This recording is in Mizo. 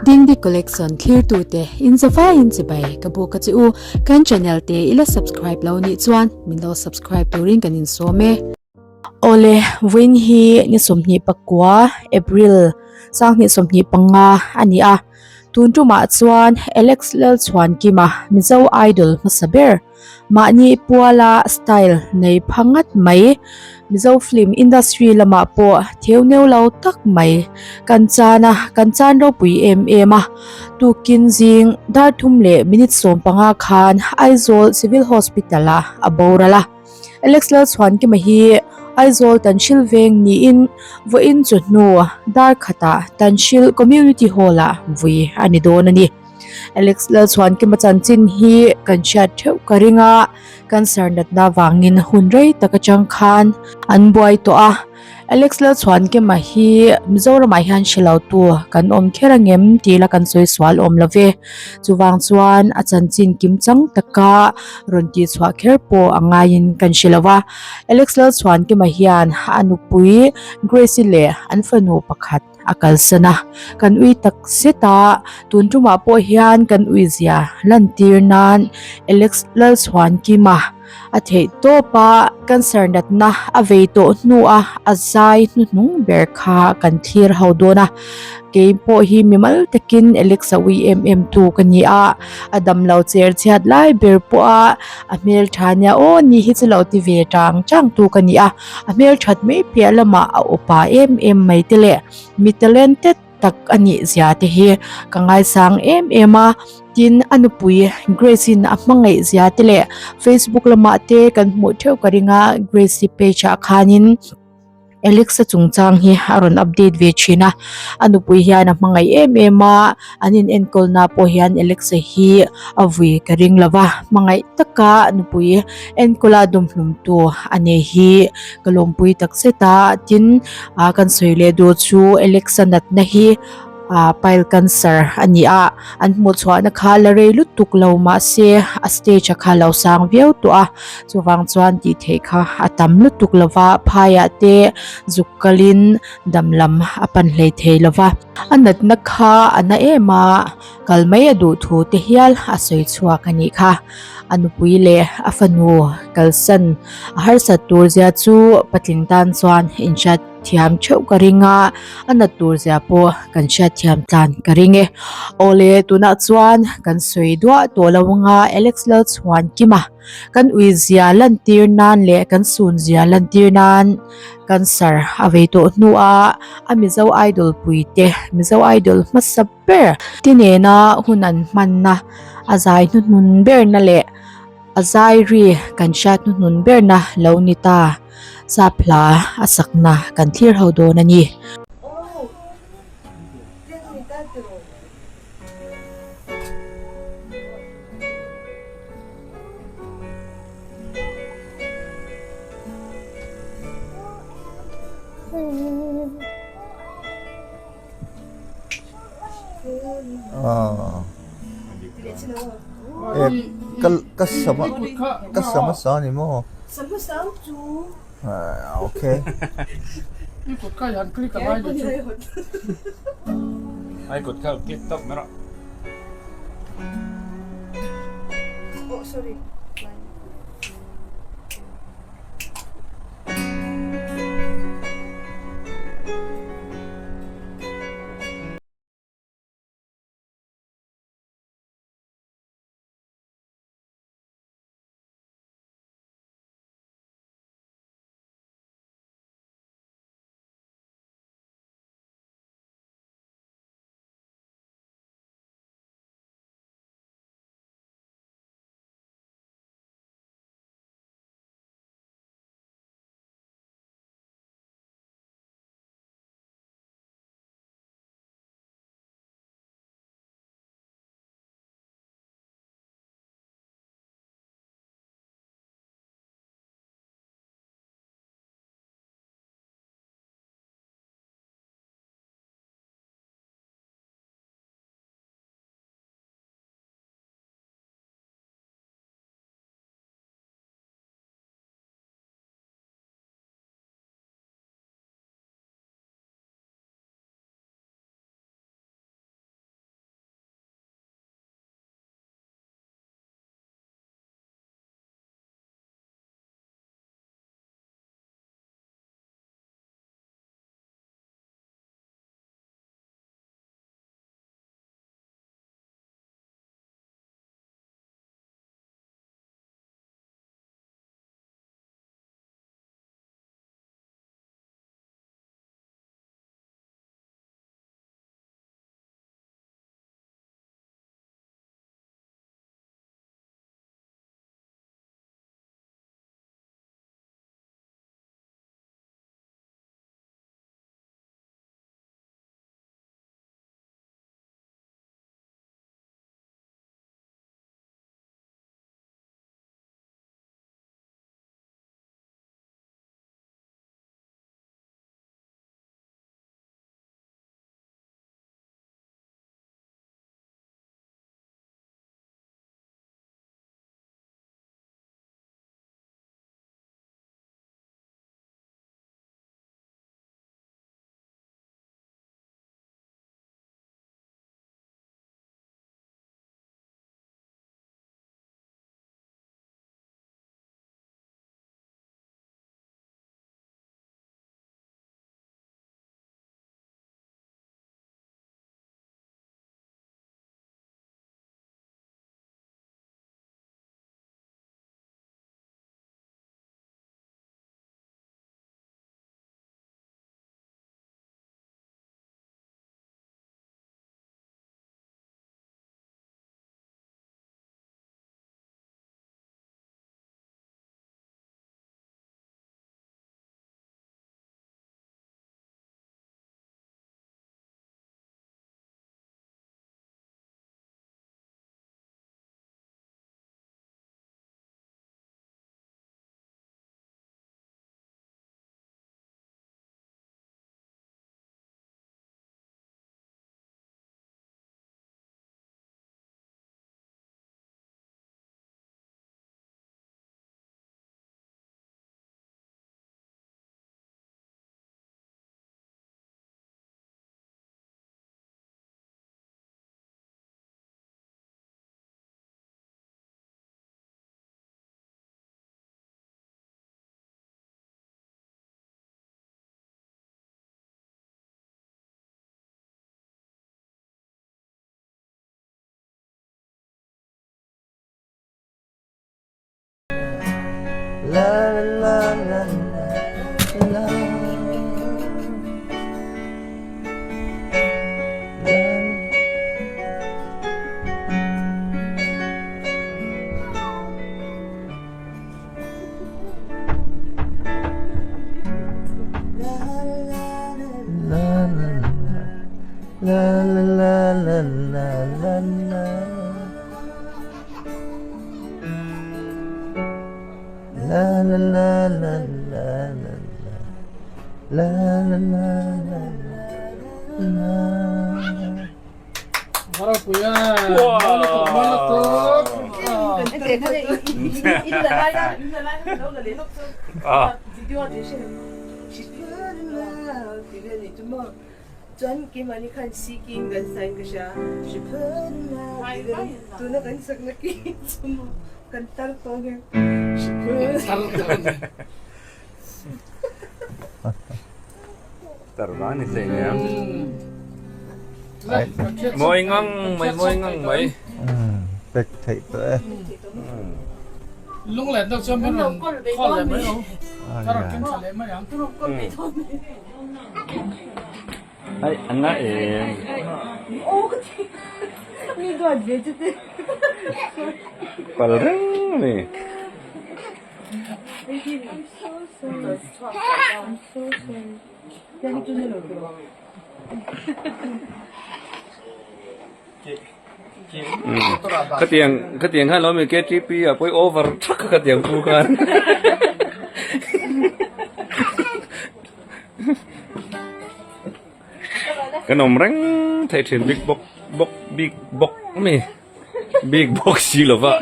Dingdi Collection thlirtute in zavaiin chibai ka buk a che u. Kan channel te i la subscribe lo nih chuan min lo subscribe turin kan insawm e. Awle, vawiin hi ni 24 April 2025 a ni a. Tun tumah chuan Alex Lalchhuankima Mizo Idol hmasa ber Mahni puala style nei pha ngat mai. Mizo film industry lamah pawh theu neu lo tak mai kan chan a, kan chan ropui em em a. Tukin zing dar thum leh minute 15 khan Aizawl Civil Hospital ah a boral a. Alex Lalchhuankima hi Aizawl Tanhril veng niin vawiin chawhnu dar khatah Tanhril Community Hall ah vui a ni dawn a ni. Alex Lalchhuankima chanchin hi kan hriat theuh ka ring a, cancer natna vangin hun rei tak atang khan an buai tawh a. Alex Lalchhuankima hi Mizoramah hian hre lo tu kan awm kher angem tih la kan sawi sual awm lo ve. Chuvang chuan a chanchin kim chang taka rawn tihchhuah kher pawh a ngaiin kan hre lo a. Alex Lalchhuankima hian a nupui Grace-i leh an fanu pakhat a kalsan a, kan ui tak zet a, tun tumah pawh hian kan ui zia lantir nan Alex Lalchhuankima a theih tawp a, cancer natna a vei tawh hnua a zai hnuhnung ber kha kan thlir ho dawn a, kei pawh hi mimal takin Alex a ui em em tu ka ni a, a damlo cher chhiat lai ber pawh a a hmeltha nia aw ni hi chu lo ti ve chang chang tu ka ni a. A hmelthat mai piah lamah a upa em em mai te leh mi talented tak a nih zia te hi ka ngaisang em em a, tin a nupui Grace in a hmangaih zia te leh Facebook lamah te kan hmuh theuh ka ring a Grace-i page ah khanin Alex-a chungchang hi a rawn update ve thin a, a nupui hian a hmangaih em em a, an in enkawlna pawh hian Alex-a hi a vui ka ring lo va, hmangaih taka nupui Enkawla dawmhlumtu a nei hi ka lawmpui tak zet a, tin ah kan sawi leh duh chu Alexa natna hi ah pile cancer a ni a, an hmuh chhuahna kha la rei lutuk lo mahse a stage a kha lo sang viau tawh a, chuvang chuan tih theih kha a tam lutuk lo va, phaiah te zuk kalin dam lam a pan hlei thei lo va, a natna kha a na em a. Kal mai a duh thu te hial a sawi chhuak a nih kha. A nupui leh a fanu kalsan a harsat tur zia chu patling tan chuan inhriat thiam theuh ka ring a, a nat tur zia pawh kan hriat thiam tlan ka ring e. Awle tunah chuan kan sawi duah tawh lo anga Alex Lalchhuankima kan ui zia lantir nan leh kan sun zia lantir nan cancer a vei tawh hnuah a Mizo Idol puite Mizo Idol hmasa ber te nena hun an hmanna a zai hnuhnun berna leh a zai ri kan hriat hnuhnun berna lo ni ta sap hla a sakna kan thlir ho dawn a ni. Ka sama ka sama sa ni maw okay La la la la la. La la la la la la la. La la la la la la la. La la la la la. Tarvang ni hlei nia. Mawi ngang mai mawi ngang mai. Pek theih tawh e. Lunglen deuh chuan min rawn call leh mai ang. Ka rawn keng thla leh mai ang. Ai an la em. Pal reng a ni. Khatiang khatiang khan lo mi KTP ah pawh over thak a khatiang pu khan. Kan awm reng thei thin big box bok big box ami big box si lova.